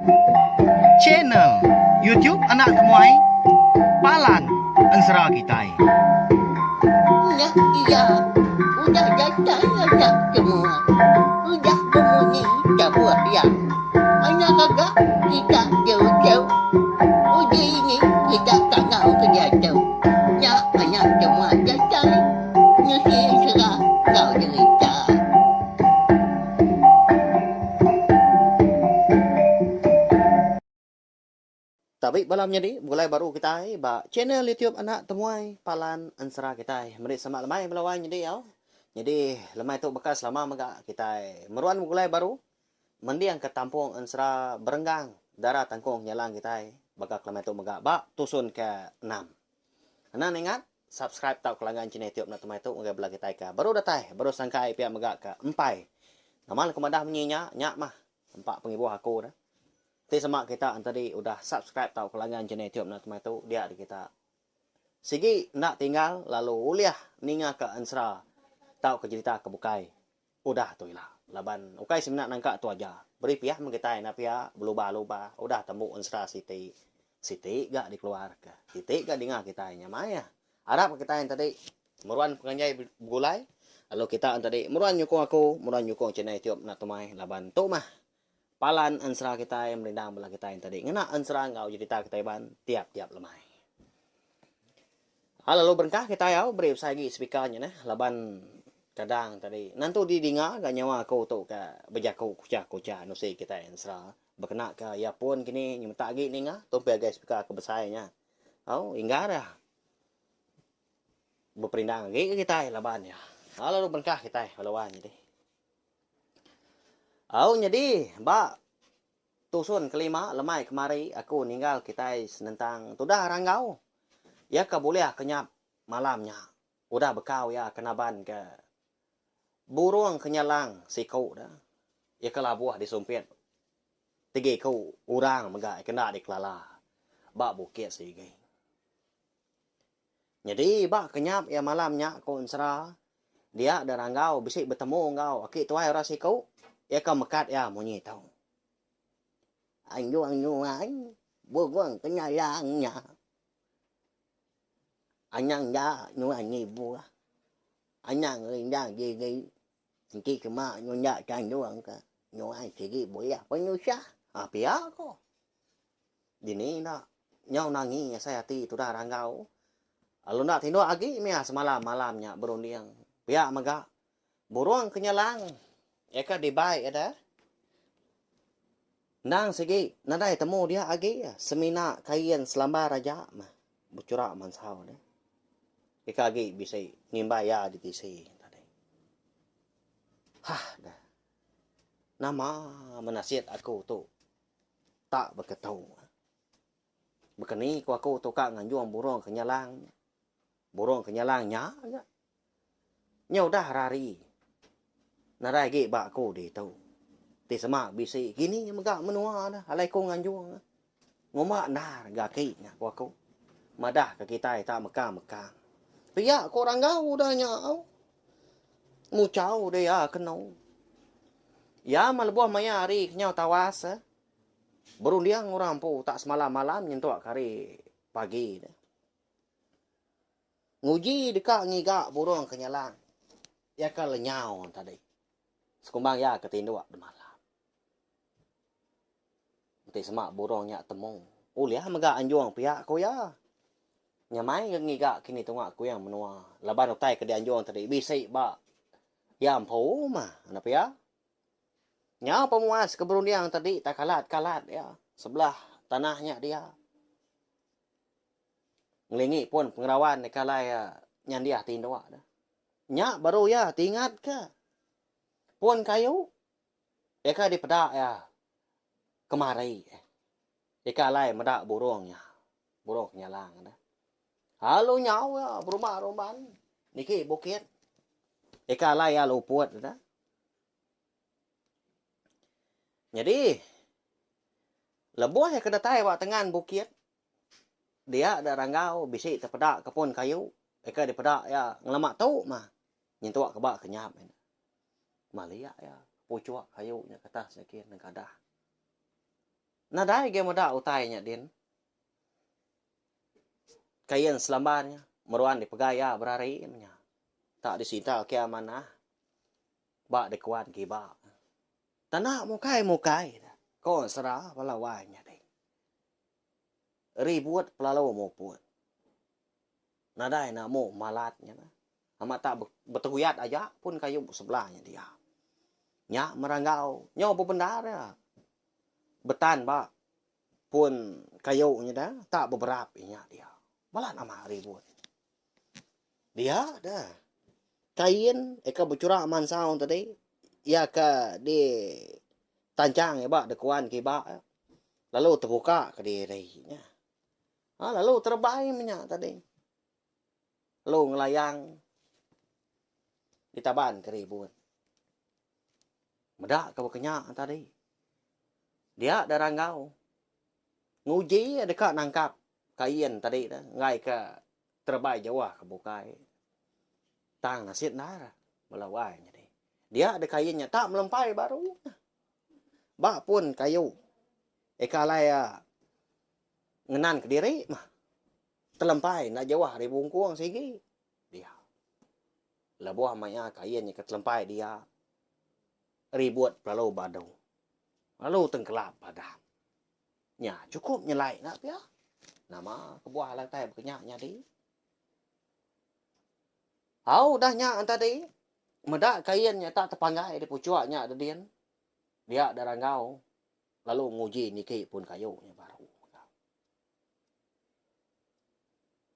Channel YouTube Anak Temuai Palan Ensera Kitai. Nya iya udah datai anak semua. Udah bemunyi tabuh iya. Anak gaga kita jauh-jauh. Uji ini kita kangau ke diatu. Nya anak semua datai nusi ensera enggau jerita. Tabi bala menyadi begulai baru kitai ba channel YouTube Anak Temuai Palan Ensera kitai. Meri selamat lemai bala wai nyadi au. Nyadi lemai tu baka selama mega kitai meruan begulai baru mending ke tampung ensera berenggang dara tangkung nyalang kitai baka ke lemai tu mega ba tusun ke enam. Anang ingat subscribe tauka langgan channel YouTube Anak Temuai tu ngagai bala kitai ke baru datai baru sangkai pia mega ke empai. Nama ku madah munyi nya nya mah empa pengibuh aku dah. Ti sema kita entadi udah subscribe tauka langgan channel YouTube enda temai tu dia di kita sigi enda tinggal lalu ulih ninga ka ensera tauka jerita ke bukai udah tu ila laban ukai semina nangka tu aja beri piah meh kitai enda pia belubah lubah udah tembu ensera siti siti ga dikeluar ka siti ga dinga kitai nya mai arap kitai entadi meruan penganjai begulai lalu kita entadi meruan nyukung aku meruan nyukung channel YouTube enda temai laban tu mah Palan ensera kitai merindang bala kitai enti tadi ngena ensera enggau jerita kitai iban tiap-tiap lemai. Ha lalu berengkah kitai au beri besai agi speaker nya neh laban kadang tadi nentu didinga ga nyawa aku tu ke bejaku kuchah-kuchah nusi kitai ensera bekena ke earphone kini nyemetak agi ninga tumpi agai speaker ke besai nya. Au inggar iya. Beperindang agi ga kitai laban iya. Ha lalu berengkah kitai bala wan nyadi. Au nyadi ba tusun kelima lemai kemari aku ninggal kitai senentang tudah ranggau iya ke bulih kenyap malam nya udah bekau iya ke naban ke burung kenyalang siku da iya ke labuh disumpit tigi ku orang mega ke enda dikelala ba bukit sigi. Nyadi ba kenyap iya malam nya ku ensera dia da ranggau bisi betemu enggau aki tuai orang siku iya ke mekat iya munyi tu. Anjung nyuai burung kenyalang nya. Anang enda nuan nibuh. Anang rindang diri enti sema nunda tandung ke nuan sigi bulih penusah. Ha pia ko. Dini enda nyau nangi asai ati tudah ranggau. Lalu enda tinduk agi mih semalam malam nya berunding. Pia mega burung ke nyelang iya ke dibai iya deh. Endang sigi nadai temu dia agi semina kain selambar aja meh bechura mansau deh. Ika agi bisi ngimbai iya di tisi tadi. Hah deh. Nama menasit aku tu. Tak beketu. Bekeni ku aku tu ka nganjung burung kenyalang nya. Burung kenyalang nya ga. Nya udah rari. Nadai agi ba aku ditu. Ti sema bisi kini mega menua dah alai ku nganjung. Ngumba endar ga aki nya ku aku. Madah ke kitai tak mekang-mekang. Pia ku Ranggau udah nya au. Muchau dia kenu. Iya mah lebuh maya hari kenyau tawas eh. Berunding orang empu tak semalam-malam nyentuk ke hari pagi deh. Nguji deka ngiga burung ke nyalang iya ke lenyau tadi. Sekumbang iya ke tinduk demalam. Enti sema burung nya temu, ulih mega anjung pia ku iya. Nyamai ga ngiga kini tunga kuing menua laban utai ke dianjung tadi bisi ba iya empu mah enda pia. Nyau pemuas ke berunding tadi tak kalat-kalat iya sebelah tanah nya dia. Ngelingi pun pengerawan deka alai iya nyandih tinduk. Nya baru iya tingatka pun kayu. Ika dipeda iya kemari. Ika alai meda burung nya. Burung kenyalang nya. Lalu nyau iya berumban-rumban niki bukit. Ika alai iya luput nya. Nyadi lebuh iya ke datai ba tengan bukit dia da ranggau bisi tepeda ke pun kayu. Ika dipeda iya ngelama tu mah nyentuk ke ba kenyap nya. Malik iya puchuk kayu nya ke atas nya kin nengkadah. Nadai agi meda utai nya din. Kain selambar nya meruan dipegai iya berari menya. Tak disintal kia manah ba dikuan kiba. Tanda mukai-mukai ko ensera bala wai nyadi. Ribut pelalu muput. Nadai namu malat nya. Amat tak beteguyat aja pun kayu sebelah nya dia. Nya meranggau nyau bebendar iya. Betan ba pun kayu nya da tak beberap inya dia. Balat amat ribut. Dia da kain eka bechura mansau tadi iya ke di tanchang iya ba dekuan kiba lalu tebuka kediri nya. Ha lalu terebai menya tadi. Lalu ngelayang ditaban ke ribut. Meda ke baka nya tadi. Dia da ranggau nguji deka nangkap kain tadi ne enggai ke terebai jauh ke bukai. Tang nasit endar bala wai nyadi. Dia da kain nya tak melempai baru. Ba pun kayu eka alai iya ngenan kediri mah telempai enda jauh ari bungkung sigi dia. Lebuh maya kain nya ke telempai dia ribut pelalu badu lalu tengkelap padam. Nya chukup nyelai enda pia. Nama kebuah alai utai baka nya nyadi. Au udah nya tadi meda kain nya tak tepanggai di puchuk nya dedin dia da ranggau lalu nguji niki pun kayu nya baru.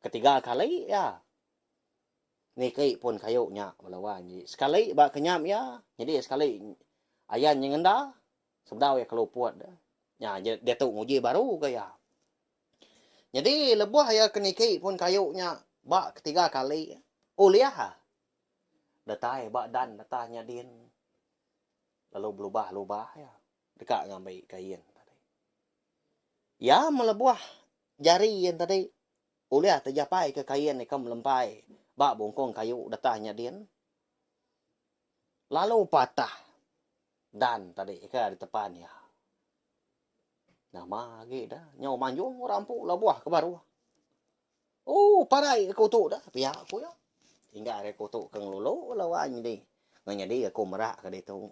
Ketiga kali iya niki pun kayu nya bala wang ji. Sekali ba kenyap iya nyadi sekali ayan nyengenda sebedau iya keluput nya diatu nguji baru ga iya. Nyadi lebuh iya ke niki pun kayu nya ba ketiga kali ulih datai ba dan data nya din lalu belubah-lubah iya deka ngambi kain tadi. Iya melebuh jari iya tadi ulih tejapai ke kain ika melempai ba bungkung kayu data nya din lalu patah Dan tadi ke ditepan iya. Nama agi dah nyau manjung orang empu lebuh ke baruh. Oh parai aku tu dah pia ku iya. Tinggal ari aku tu ke ngelulu bala wang nyadi. Ngan nyadi aku merak ke ditu.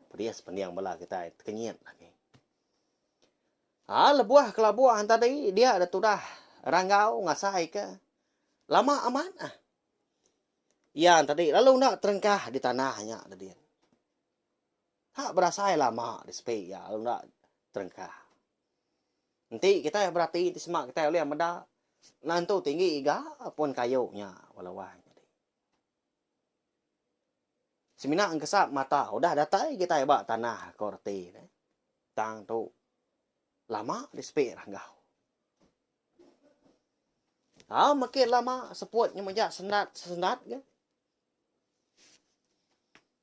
Pedis pending bala kitai tekenyit agi. Ha lebuh ke labuh tadi dia da tudah ranggau ngasai ke lama amat ah. Iya tadi lalu enda terengkah di tanah nya tadi. Hak berasai lama di sepi iya lalu enda terengkah. Enti kitai berati enti sema kitai ulih meda nentu tinggi iga pun kayu nya bala wang nyadi. Semina engkesap mata udah datai kitai ba tanah ko reti ne. Tang tu lama di sepi ranggau. Tau makin lama seput nya mega sendat sendat ga.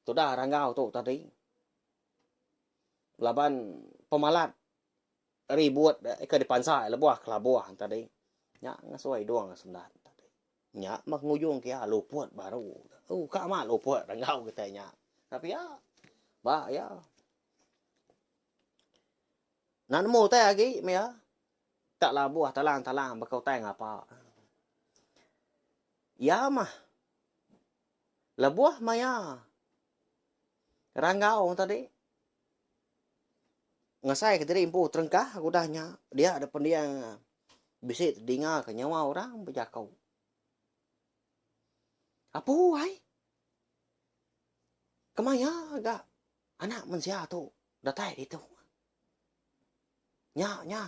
Tudah ranggau tu tadi laban pemalat ribut ke dipansa lebuh kelabuh tadi nya ngasuh idung sendat tadi. Nya meh ngujung ke iya luput baru. Oh ka amat luput ranggau kitai nya. Tapi iya ba iya enda nemu utai agi meh iya tak labuh talang-talang baka utai ngapa. Iya mah Lebuh maya ranggau tadi ngasai ke diri empu terengkah udah nya dia da pending bisi tedinga ke nyawa orang bejaku. Apu ai kemaya ga anak mensia tu datai ditu. Nya nya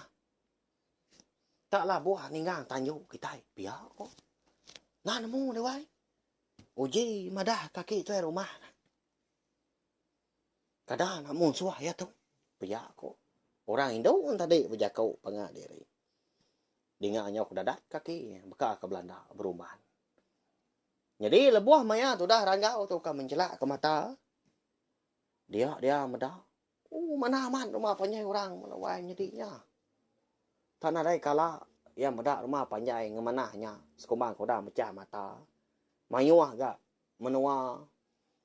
tak labuh ninggang tanju kitai pia ko. Enda nemu deh wai. Uji madah kaki tuai rumah ne. Kada enda munsuh iya tu, pia ku orang indu tadi bejaku panga diri. Dinga nyau ke dadat kaki baka ke belanda berumban. Nyadi lebuh maya tudah ranggau tu ka menjelak ke mata dia dia meda ooh manah amat rumah panjai orang mela wai nyadi nya. Tak nadai kala iya meda rumah panjai ngemanah nya sekumbang ke udah mechah mata. Mayuh ga menua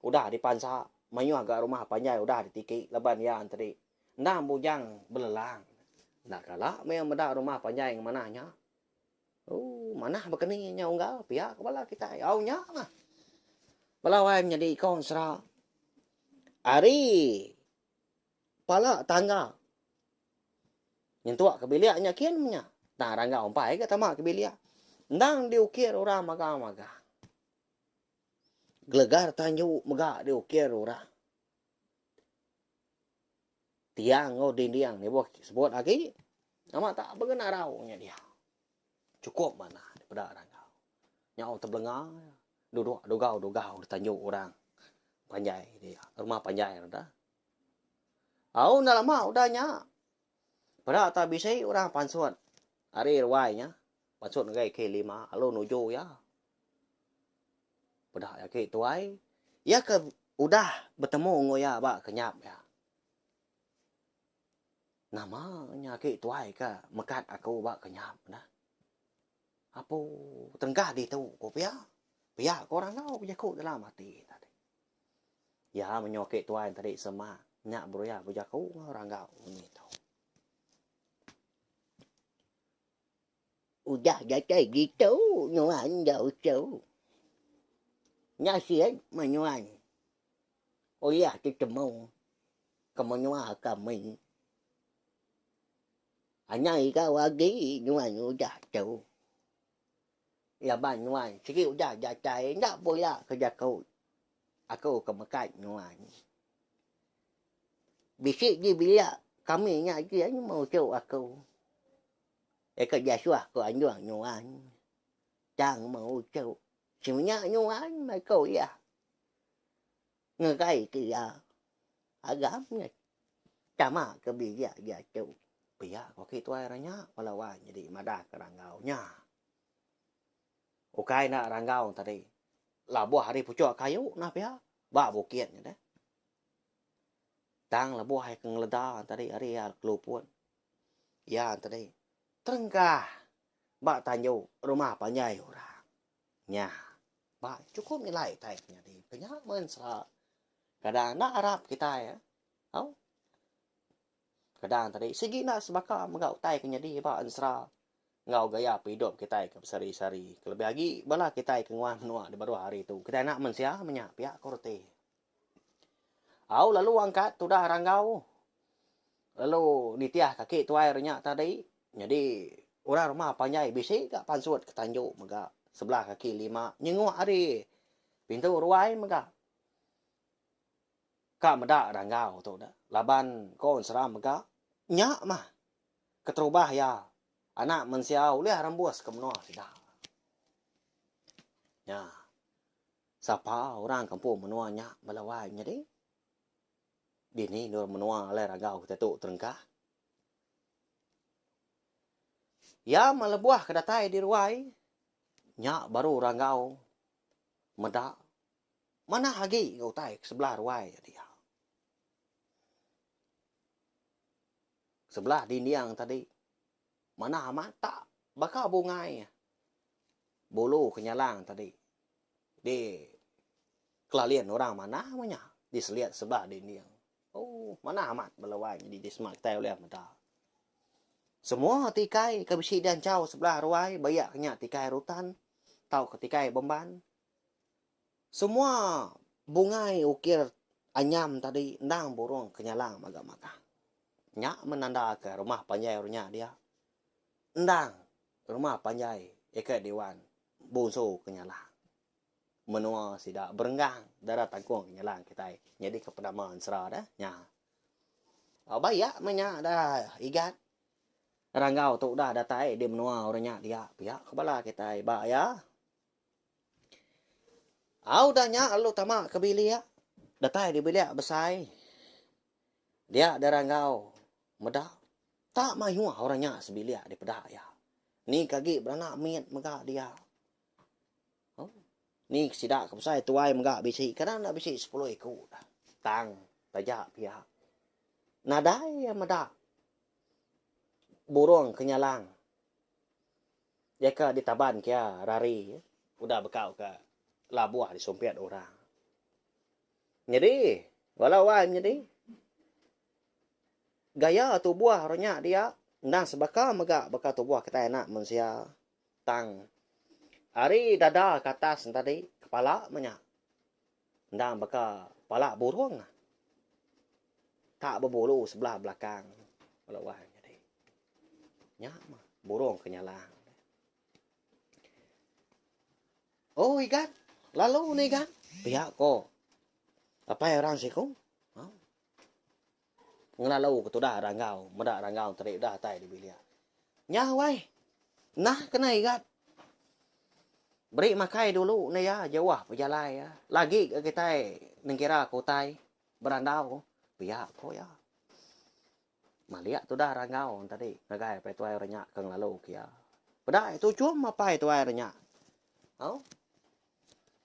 udah dipansa, mayuh ga rumah panjai udah ditiki laban iya enteri endang bujang belelang. Enda kala meh meda rumah panjai ngemanah nya. Ooh manah baka ni nya unggal pia ke bala kitai. Au nya mah. Bala wai menyadi iko ensera ari pala tangga nyentuk ke bilik nya kin meh nya. Tang ranggau empai ga tama ke bilik. Endang diukir orang magang-magang. Gelegar tanju mega diukir orang. Tiang enggau dinding nibuh sebut agi nama tak begenarau nya dia. Chukup manah dipeda ranggau. Nyau tebelenga duduk dugau-dugau ditanju orang panjai dia, rumah panjai reda. Au enda lama udah nya peda tak bisi orang pansut ari ruai nya pansut ngagai K5 lalu nuju iya. Peda iya agi tuai, iya ke udah betemu enggau iya ba kenyap iya. Nama nya agi tuai ke mekat aku ba kenyap neh. Apu tenggah ditu ku pia. Pia ku orang enggau bejaku dalam ati tadi. Iya menyu agi tuai tadi semak nya baru iya bejaku enggau orang enggau munyi tu. Udah datai ditu nuan enggau uchu. Nasit meh nuan ulih tetemu ke menua kami. Anang irau agi nuan udah tu. Laban nuan sigi udah datai enda pula ke jaku aku ke mekat nuan. Bisi di bilik kami nya agi meh uchu aku. Eka diasuh ku anjung nyuan. Tang meh uchu semina nyuan meh ku iya. Ngerai ke iya agam nya tama ke bilik diatu. Pia ku aki tuai ra nya bala wai nyadi madah ke ranggau nya. Ukai enda ranggau tadi labuh ari puchuk kayu nah pia ba bukit nya deh. Tang lebuh ai ke ngeleda tadi ari iya keluput. Iya tadi terengkah ba tanju rumah panjai orang. Nya ba chukup nyelai utai ke nyadi. Ke nya men sera kadang enda arap kitai au. Kadang tadi sigi enda sebaka mega utai ke nyadi ba ensera enggau gaya pengidup kitai ke besehari-sehari. Kelebih agi bala kitai ke nguan menua di baruh hari tu. Kitai anak mensia menya pia ku reti. Au lalu angkat tudah ranggau lalu nitih kaki tuai re nya tadi nyadi orang rumah panjai bisi ga pansut ke tanju mega sebelah kaki lima nyenguk ari pintu ruai mega ka meda ranggau tu da laban ko ensera mega nya mah keterubah iya anak mensia ulih rembus ke menua sida. Nya. Sapa orang ke empu menua nya bala wai nyadi? Dini endur menua alai ragau kitai tu terengkah? Iya meh lebuh ke datai di ruai, nya baru ragau meda manah agi ga utai ke sebelah ruai dia. Sebelah dinding tadi manah amat tak baka bungai bulu kenyalang tadi di kelalin orang manah meh nya di selit sebelah dinding. Ooh manah amat bala wai nyadi di sema kitai ulih meda. Semua tikai ke bisi dianchau sebelah ruai ba iya ke nya tikai rutan tauka tikai bemban. Semua bungai ukir anyam tadi endang burung kenyalang magang-magang. Nya menandaka rumah panjai orang nya dia. Endang rumah panjai ika diwan bungsu Kenyalang. Menua sida berenggang dara tangkung Kenyalang kitai nyadika penama ensera deh nya. Ba iya meh nya da igat Ranggau tu udah datai di menua orang nya dia pia ke bala kitai ba iya. Au udah nya lalu tama ke bilik datai di bilik besai. Dia dara enggau meda tak mayuh orang nya sebilik dipeda iya. Ni ke agi beranak mit mega dia. Oh, ni ke sida ke besai tuai mega bisi kadang enda bisi sepuluh iku dah. Tang taja pia nadai iya meda burung kenyalang iya ke ditaban ke iya rari udah bekau ke labuh disumpit orang. Nyadi, bala wai menyadi. Gaya tubuh orang nya dia. Endang sebaka mega baka tubuh kitai anak mensia. Tang ari dada ke atas enti tadi kepala meh nya endang baka pala burung. Tak bebulu sebelah belakang bala wang nyadi. Nya mah burung ke nyalang. Oh igat, lalu ne igat. Pia ko apai orang siku. Ngelalu ke tudah Ranggau, meda Ranggau tadi udah atai di bilik. Nya wai, nah kena igat. Beri makai dulu ne iya jauh pejalai iya. Lagi ga kitai nengkira ke utai berandau pia ko iya. Malik tudah Ranggau tadi ngagai apai tuai orang nya ke ngelalu ke iya. Peda iya tuchum apai tuai orang nya. Au.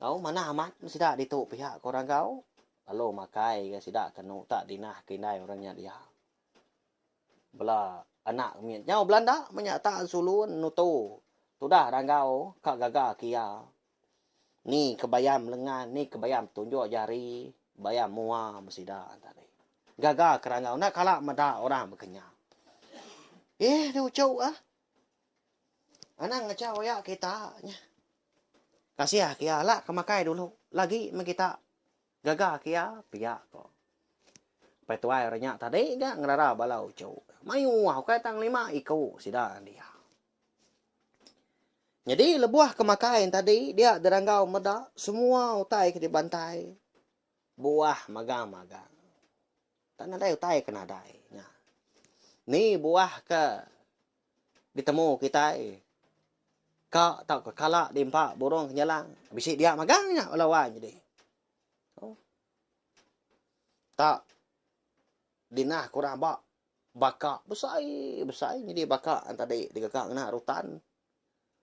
Au manah amat sida ditu pia ko Ranggau lalu makai ga sida ke enu tak dinah ke indai orang nya dia. Bela anak mit nyau belanda meh nya tak sulun nutu tudah Ranggau ka gaga ke iya. Ni ke bayam lengan ni ke bayam tunjuk jari bayam mua meh sida tadi. Gaga ke Ranggau enda kala meda orang baka nya. Eh uchu ah. Anang ngachau iya kita nya. Kasih ke iya la ke makai dulu. Lagi meh kita gaga ke iya pia ko. Apai tuai orang nya tadi ga ngerara bala uchu. Mayuh ukai tang lima iku sida dia. Nyadi lebuh ke makai tadi dia diranggau meda semua utai ke dibantai buah magang-magang. Tak nadai utai ke nadai nya. Ni buah ke ditemu kitai ka tauka kala diempa burung kenyalang bisi dia magang nya bala wai nyadi. Tak dinah kurang ba baka besai besai nyadi baka tadi digaga ngena rutan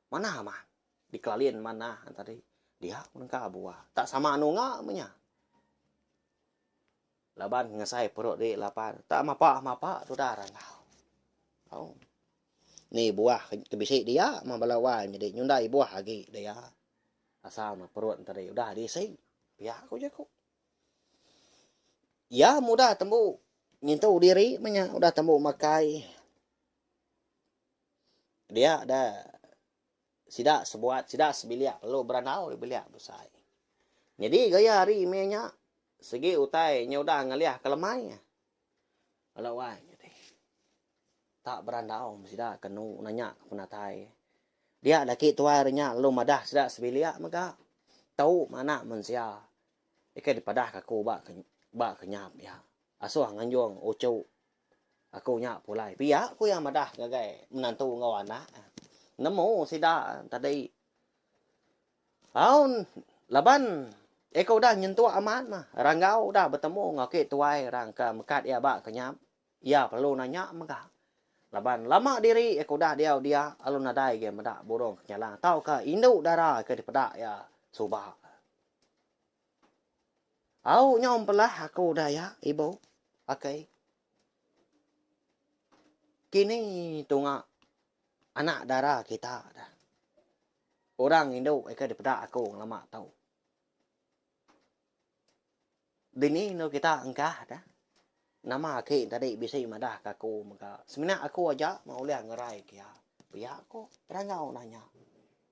manah amat dikelin manah tadi dia nengka buah tak sama nunga meh nya. Laban ngesai perut diri lapar. Tak mapa-mapa tudah randau. Au. Ni buah ke bisi dia mah bala wai nyadi nyundai buah agi dia. Asal mah perut tadi udah diisi. Pia ku jaku. Iya mudah tembu ngintu diri meh nya udah tembu makai. Dia da sida sebuat sida sebilik lalu berandau di bilik besai. Nyadi gaya hari meh nya Segi utai nya udah ngalih ke lemai. Bala wai nyadi. Tak berandau sida ke enu nanya ke penatai. Dia daki tuai re nya lalu madah sida sebilik mega. Tau anak mensia. Ika dipadah ke aku ba ba kenyap iya. Asuh nganjung uchu aku nya pulai. Pia ku iya madah ngagai menantu enggau anak. Nemu sida tadi. Aun laban eko udah nyentuk amat mah Ranggau udah betemu enggau aki tuai orang ke mekat iya ba kenyap iya perlu nanya mega laban lama diri eko udah diau dia lalu nadai agi meda burung kenyalang tauka indu dara ke dipeda iya suba. Au nyau empelah aku udah iya ibu akai kini tunga anak dara kita dah. Orang indu ke dipeda aku ngelama tu. Dini endur kita engkah dah. Nama aki tadi bisi madah ke aku mega. Semina aku aja meh ulih ngerai ke iya. Pia ko Ranggau nanya.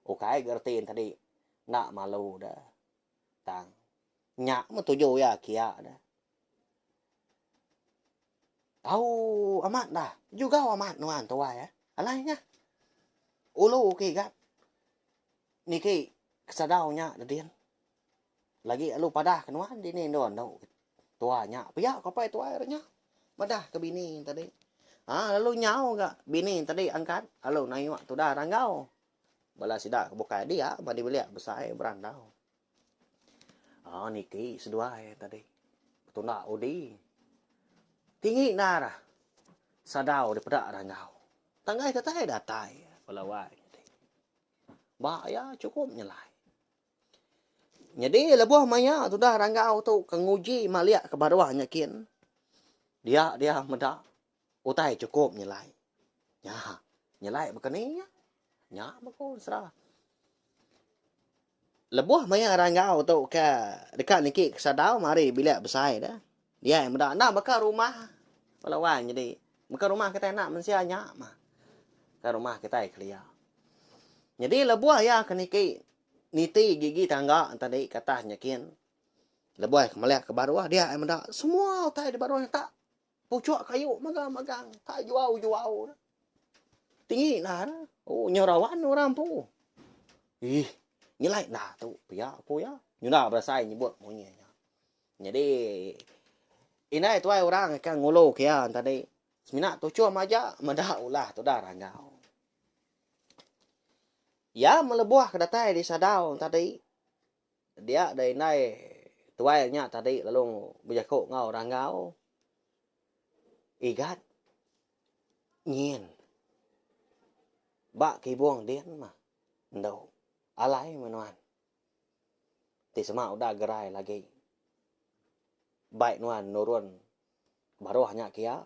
Ukai ga reti tadi enda malu deh. Tang nya meh tuju iya kiya deh. Au amat dah. Jugau amat nuan tuai eh. Alai nya. Ulu ki gat. Niki kesadau nya dedin. Lagi alu padah ke nuan dini endur anu tua nya. Pia ko apai tuai re nya. Madah ke bini tadi. Ha lalu nyau ga bini tadi angkat lalu nayuk tudah ranggau. Bala sida ke bukai dia ba di bilik besai berandau. Aa niki seduai tadi betunda udi. Tinggi endar sadau dipeda randau. Tanggai datai datai bala wai nyadi. Ba iya chukup nyelai. Nyadi lebuh maya tudah ranggau tu ke nguji malik ke baruh nya kin dia dia meda utai chukup nyelai. Nya nyelai baka ni nya. Nya meh ku ensera. Lebuh maya ranggau tu ke deka niki ke sadau mari bilik besai deh. Dia meda enda baka rumah bala wang nyadi. Baka rumah kitai anak mensia nya mah. Ka rumah kitai kelia. Nyadi lebuh iya ke niki niti gigi tangga tadi ke atas nya kin. Lebuh iya ke malik ke baruh dia iya meda semua utai di baruh nya tak puchuk kayu magang-magang tak juau-juau. Tinggi enda ne. Oh nyau rawan orang empu. Ih nyelai enda tu pia ku iya. Nyunda berasai nyebut munyi nya. Nyadi indai tuai orang ke ngulu ke iya tadi semina tuchum aja meda ulah tudah ranggau. Iya melebuh ke datai di sadau tadi dia da indai tuai nya tadi lalu bejaku enggau ranggau Igat nyin ba kibung din mah endu alai meh nuan. Ti sema udah gerai lagi bai nuan nurun baruh nya kia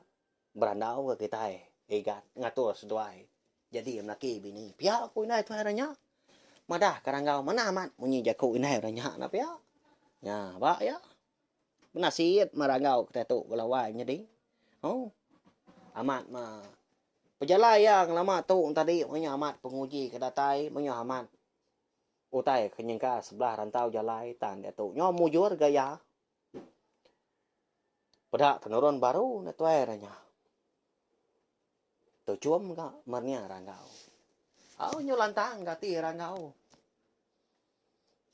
berandau ke kitai igat ngatur seduai jadi laki bini pia ku indai tuai ira nya madah ke ranggau manah amat munyi jaku indai ira nya ne pia. Nya ba iya benasit meh ranggau kitai tu bala wai nyadi oh amat meh pejalai iya ngelama tu tadi meh nya amat penguji ke datai meh nya amat. Utai ke nyengka sebelah rantau jalai tang diatu nyau mujur ga iya. Peda ke nurun baru ne tuai ira nya. Tuchum ga merening ranggau. Au nyu lantang ga ati ranggau.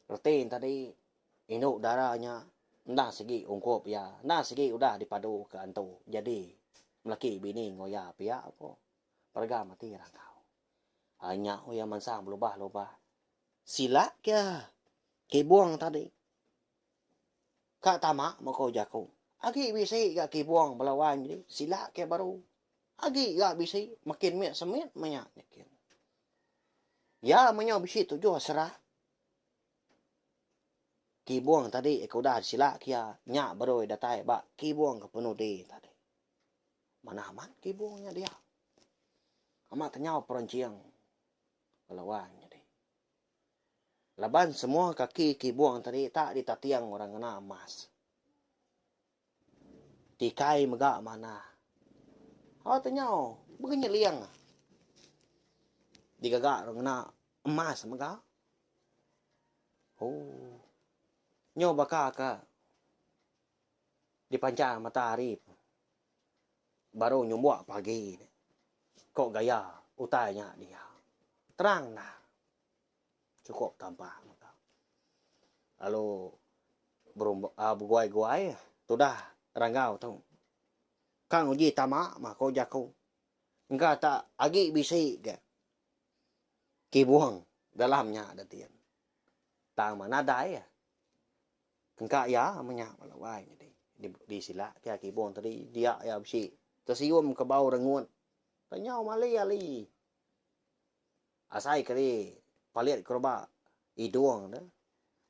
Reti ne tadi indu dara nya enda sigi ungkup iya, enda sigi udah dipadu ke antu jadi melaki bini enggau iya pia ko peragam ati ranggau. Ai nya iya mansang belubah-lubah. Silak ke kibung tadi. Ka tama meko jaku. Agi bisi ga kibung bala wang jadi silak ke baru. Agi ga bisi makin mit semit meh nya nyikin. Iya meh nya bisi tujuh serak. Kibung tadi ke udah silak ke iya nya baru iya datai ba kibung ke penudi tadi. Manah amat kibung nya dia. Amat kenyau perenching bala wang nyadi. Laban semua kaki kibung tadi tak ditating orang ngena emas. Tikai mega manah. Awa tenyau begenyeling digaga orang ngena emas mega. Ooh. Nyau baka ke Dipanchar mata hari baru nyumbuk pagi ne ko gaya utai nya dia. Terang enda chukup tampak mega. Lalu berumba uhh beguai-guai tudah ranggau tu. Ka nguji tama mah ko jaku. Engka tak agi bisi ga kibung dalam nya da tin. Tang mah nadai. Engka iya menya bala wai nyadi di sila ti aki bong tadi dia iya bisi tesium ke bau rengut kenyau mali ali asai ke di palit keruba idung ne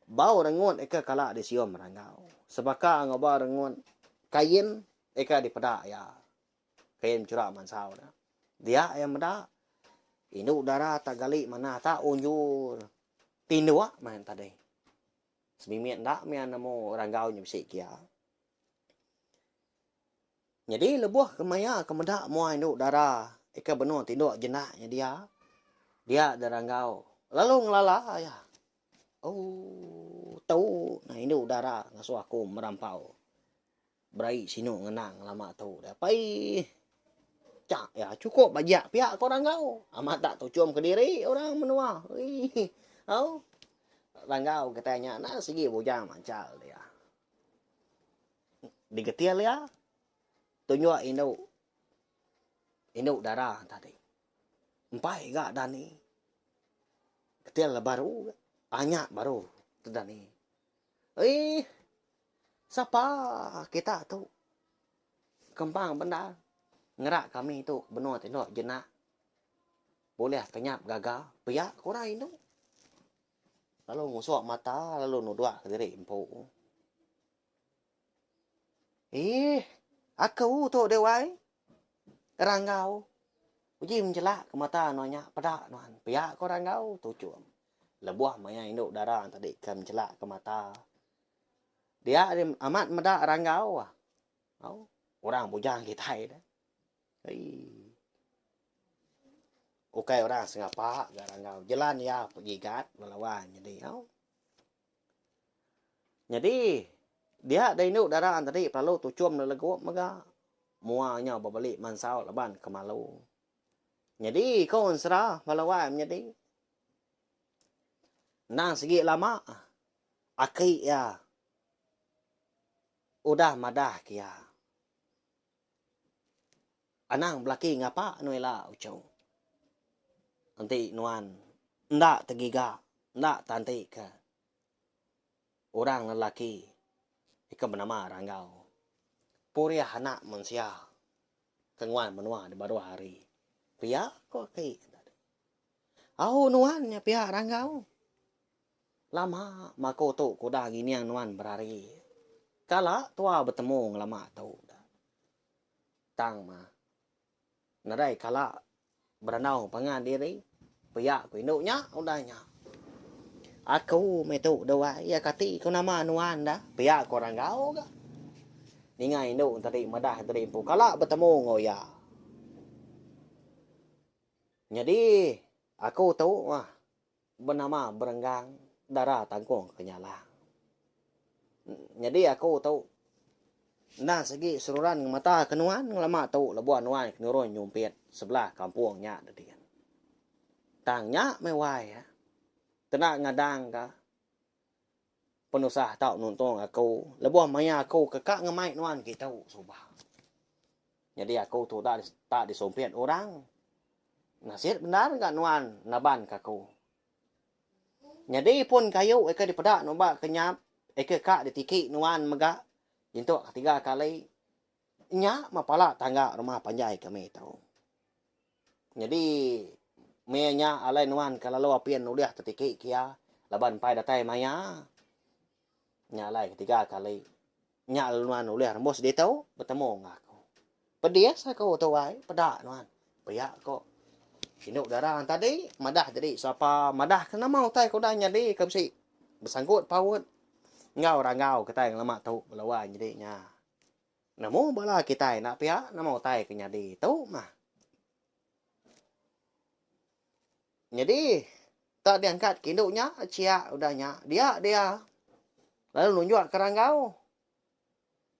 bau rengut eka kala disium ranggau sebaka enggau bau rengut kain eka dipeda iya kain chura mansau ne dia iya meda indu dara tak gali manah tak unjur tinduk meh tadi. Semimit enda mih nemu ranggau nya bisi kia. Nyadi lebuh ke maya ke meda mua indu dara ika benung tinduk jenak nya dia, dia da ranggau lalu ngelala iya. Ooh tu nah indu dara ngasuh aku merampau berai sinu ngenang lama tu deh. Apai chak iya chukup bajak pia ko ranggau. Amat tak tuchum kediri orang menua. Eii au. Ranggau kitai nya enda sigi bujang manchal dia. Digetil iya tunjuk indu indu dara tadi. Empai ga dani. Getil baru ga anya baru tedani. Eii sapa kita tu kempang bendar ngerak kami tu benung tinduk jenak. Bulih kenyap gaga pia ke orang indu. Lalu ngusuk mata lalu nuduk kediri empu. Ih, aku tu deh wai. Ranggau. Uji menjelak ke mata nuan nya peda nuan. Pia ke orang enggau tuchum. Lebuh maya indu dara tadi ke menjelak ke mata. Dia amat meda ranggau. Au, orang bujang kitai deh. Eii. Ukai orang sengapa ga Ranggau. Jelan iya pegigat bala wang nyadi au. Nyadi dia da indu dara tadi pelalu tuchum lelegup mega. Mua nyau bebeli mansau laban ke malu. Nyadi ko ensera bala wang menyadi. Endang sigi lama aki iya udah madah ke iya. Anang belaki ngapa anu ila uchu. Enti nuan enda tegiga enda tanti ke orang lelaki ke benama Ranggau. Purih anak mensia ke nguan menua di baruh hari. Pia ko aki. Au nuan nya pia Ranggau. Lama maku tu ke udah ngining nuan berari. Kala tua betemu ngelama tu. Tang mah nadai kala berandau pangan diri pia ku indu nya udah nya. Aku meh tu dua iya kati ku nama nuan da pia ku Ranggau ga. Ninga indu tadi madah diri empu kala betemu enggau iya. Nyadi aku tu mah benama Berenggang Dara Tangkung Kenyalang. Nyadi aku tu endang sigi seruran ngemata ke nuan ngelama tu lebuh nuan ke nurun nyumpit sebelah kampung nya dedin. Tang nya meh wai kena ngadang ka penusah tau nuntung aku lebuh maya aku ke ka ngemai nuan kitu suba. Nyadi aku tu udah tak disumpit orang. Nasit bendar ga nuan naban ka aku. Nyadi pun kayu eka dipeda nuba ke nyap eka ka ditiki nuan mega nyentuk ketiga kali nya meh pala tangga rumah panjai kami tu. Nyadi meh nya alai nuan ke lalu apin ulih tetiki ke iya laban empai datai maya. Nya alai ketiga kali Nya lalu nuan ulih rembus ditu betemu enggau aku. Pedis aku tu ai peda nuan. Pia ko indu dara tadi madah diri sapa madah ke nama utai ke udah nyadi ke bisi besangkut paut enggau ranggau kitai ngelama tu bala wai nyadi nya. Nemu bala kitai enda pia nama utai ke nyadi tu mah. Nyadi tak diangkat ke indu nya chia udah nya dia dia lalu nunjuk ke ranggau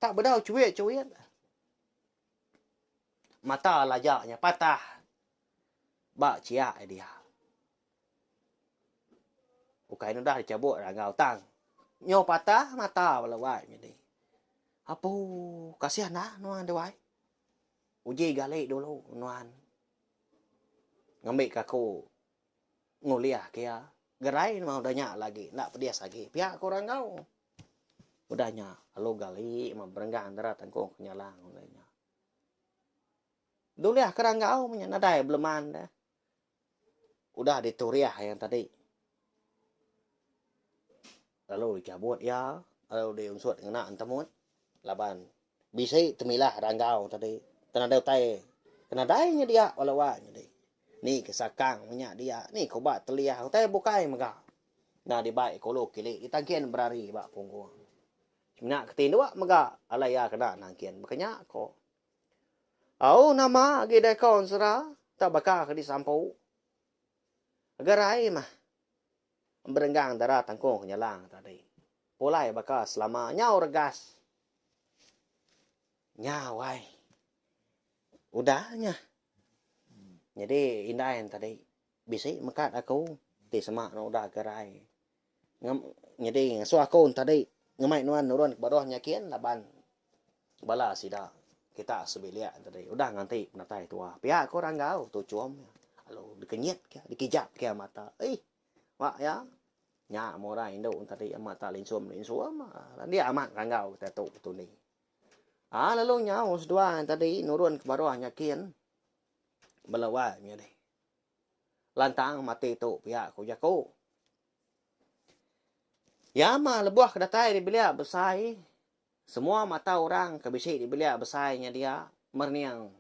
tak bedau chuit-chuit mata laja nya patah ba chia dia. Ukai ne udah dichabut ranggau tang nyu patah mata bala wai nyadi. Apu kasih enda nuan tu wai. Uji gali dulu nuan. Ngambika aku ngulih ke iya gerai mah udah nya lagi enda pedis agi pia ku orang enggau. Udah nya lalu gali mah berenggang dara tangkung kenyalang udah nya. Dulih ke ranggau meh nya nadai beleman deh. Udah dituriah iya tadi lalu dichabut iya lalu diunsut ngena entemut laban Bisi temilah ranggau tadi. Tang nadai utai ke nadai nya dia bala wak nyadi. Ni ke sakang menya dia, ni ke ubat teliah utai bukai mega. Enda dibai ke ulu kili ditangkin berari ba punggung. Semina ke tinduk mega alai iya kena nangkin baka nya ko. Au nama agi deh ko ensera tak baka ke disampu. Gerai mah. Berenggang dara tangkung nyelang tadi. Pulai baka selama nyau regas. Nya wai. Udah nya. Nyadi indai ne tadi bisi mekat aku ti sema ne udah gerai. Nyadi ngasuh aku ne tadi ngemai nuan nurun ke baruh nyakin laban bala sida kita sebilik ne tadi udah nganti penatai tua. Pia ko Ranggau tuchum lalu dikenyit ka dikijap ka mata. Eih Ba iya, nya meh orang indu tadi amat tak linsum-linsum. Landik amat ranggau kitai tu betundi. Aa lalu nyau seduai tadi nurun ke baruh nyakin bala wai nyadi. Lantang mati tu pia ku jaku. Iya mah lebuh ke datai di bilik besai, semua mata orang ke bisi di bilik besai nya dia merening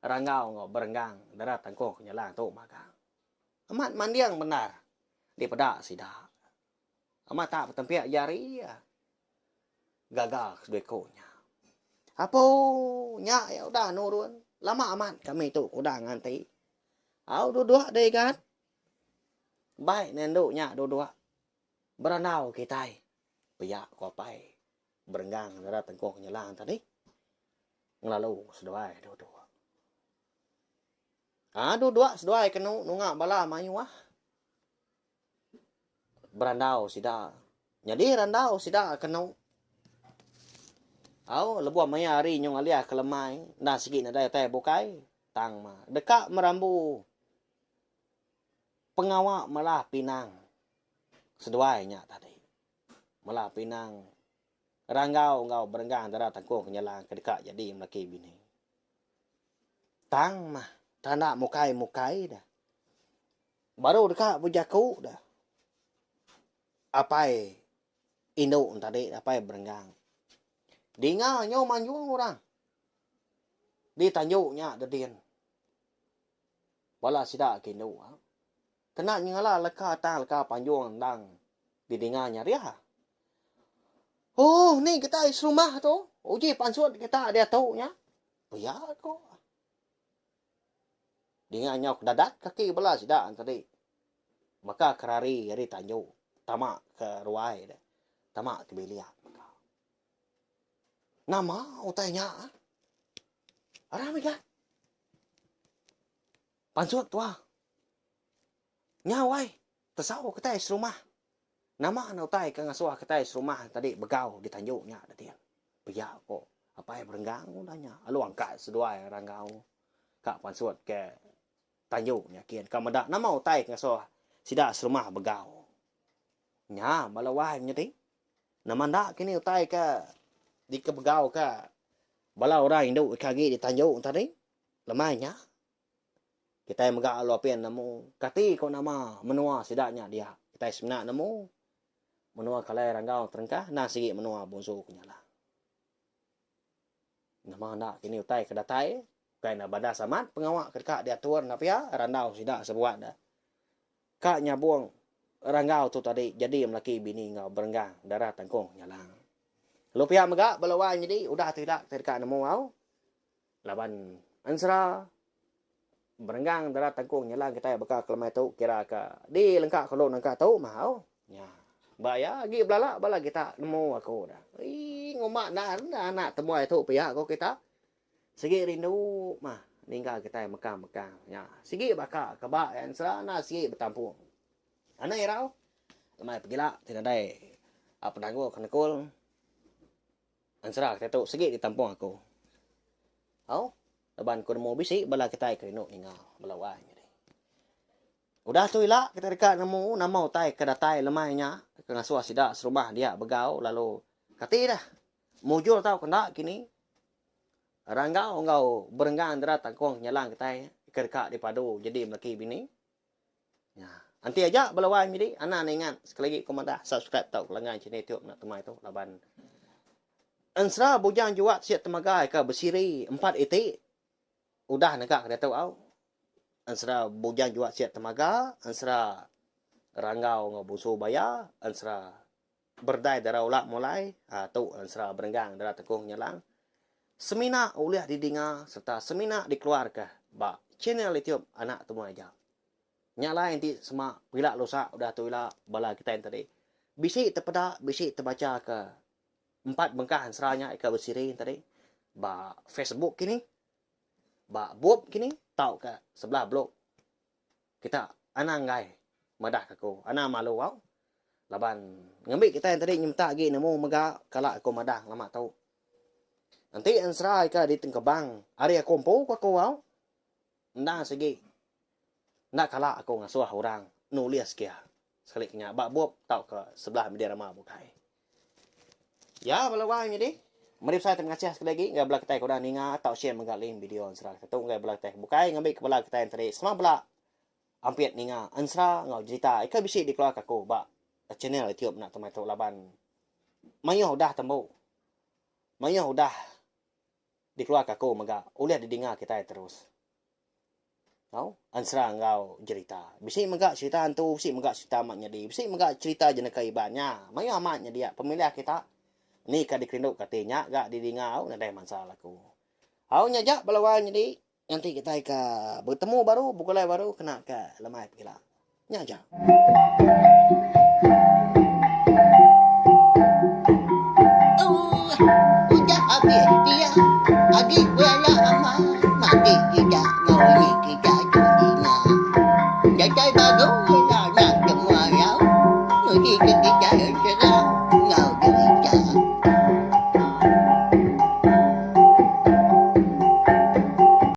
ranggau enggau berenggang dara tangkung kenyalang tu magang. Amat manding bendar dipeda sida. Amat tak betempik jari iya. Gaga ke seduai ku nya. Apu nya iya udah nurun. Lama amat kami tu udah nganti. Au duduk deh igat. Bai ne endu nya duduk. Berandau kitai. Pia ku apai berenggang dara tengkung nyelang tadi. Ngelalu seduai duduk. Ha duduk seduai kenu nunga bala mayuh. Berandau sida. Nyadi randau sida kenu. Au lebuh maya hari nyung alih ke lemai enda sigi nadai utai bukai tang mah deka merambu pengawa melah pinang seduai nya tadi. Melah pinang Ranggau enggau Berenggang dara tangkung kenyelang ke deka jadi melaki bini. Tang mah tanda mukai-mukai dah. Baru deka bejaku dah. Apai indu tadi apai Berenggang. Dinga nyau manjung orang. Di tanju nya dedin. Bala sida ke indu. Kena nyengala leka tang leka panjung endang didinga nya ria. Oh ni kitai serumah tu uji pansut kita diatu nya. Pia ko. Dinga nyau kedadat kaki bala sida tadi. Baka ke rari ari tanju tama ke ruai de tama ke bilik mega. Nama utai nya? Aram mega. Pansut tua. Nya wai tesau kitai serumah. Nama ne utai ke ngasuh kitai serumah tadi begau di tanju nya dadi. Pia ko apai berenggang udah nya lalu angkat seduai ranggau ka pansut ke tanju nya kin ka meda nama utai ke ngasuh sida serumah begau. Nya bala wai menyadi nama enda kini utai ke dikebegau ka bala orang indu ke agi di tanju tadi lemai nya. Kitai mega lalu apin nemu kati ko nama menua sida nya dia. Kitai semina nemu menua Kalai Ranggau Terengkah endang sigi menua Bonsu Kenyalang. Nama enda kini utai ke datai ukai enda badas amat pengawa ke deka diatur enda pia randau sida sebuat da. Ka nyabung Ranggau tu tadi jadi melaki bini enggau Berenggang Darah Tangkung Nyalang. Lalu pia mega bala wai nyadi udah tu ila kitai deka nemu au. Laban ensera berenggang dara tangkung nyelang kitai baka kelemai tu kira ka di lengka ke lu nangka tu mah au. Nya. Ba iya agi belala bala kita nemu aku dah. Eii ngumba enda enda anak temuai tu pia ko kita. Sigi rindu mah ningga kitai mekang-mekang. Nya. Sigi baka ke ba ensera enda sigi betampung. Anang irau lemai pegila ti nadai penanggul ke nekul. Ensera kitai tu sigi ditampung aku. Au, laban ku nemu bisi bala kitai ke rindu ninga bala wai nyadi. Udah tu ila kitai deka nemu nama utai ke datai lemai nya ke ngasuh sida serumah dia begau lalu kati dah mujur tau ke enda kini Ranggau enggau Berenggang dera tangkung nyelang kitai ke deka dipadu jadi melaki bini. Nya. Anti aja bala wai menyadi anang ne ingat sekali agi ku madah subscribe tauka langgan channel youtube enda temai tu laban Ensera Bujang Juak Siat Temaga ka besiri empat iti udah nega ke diatu au. Ensera Bujang Juak Siat Temaga, Ensera Ranggau enggau Bunsu Baya, Ensera Berdai Dara Ulak Mulai, aa tu Ensera Berenggang Dara Tekong Nyelang. Semina ulih didinga sereta semina dikeluarka ba channel youtube Anak Temuai aja. Nya alai enti sema pila lusa udah tu ila bala kitai enti tadi bisi tepeda bisi tebacha ke empat bengkah ensera nya ika besiri enti tadi ba facebook kini ba bup kini tauka sebelah blog kita anang enggai madah ka aku anang malu au laban ngambi kitai enti tadi nyemtak agi nemu mega kala aku madah lama tu. Enti ensera ika ditengkebang ari aku empu ku aku au. Endang sigi enda kala aku ngasuh orang nulis kia sekali ke nya ba bup tauka sebelah media rama bukai. Ya bala wai nyadi meri besai terima kasih sekali agi ngagai bala kitai ke udah ninga tau share mega link video ensera kitai tu ngagai bala kitai ke bukai ngambi ke bala kitai enti sama bala ampit ninga ensera enggau jerita ika bisi dikeluarka aku ba channel youtube enda temai tu laban mayuh udah tembu mayuh udah Dikeluarka aku mega ulih didinga kitai terus. Tau? Ensera enggau jerita. Bisi mega cherita antu, bisi mega cherita amat nyadi, bisi mega cherita jenaka Iban nya. Mayuh amat nyedia pemilih kita. Ni ka dikerinduka ati nya ga didinga au nadai mansa laku. Au nya aja bala wai nyadi. Nganti kitai ke betemu baru begulai baru kena ke lemai pegila. Nya aja. Udah abis dia agi bela.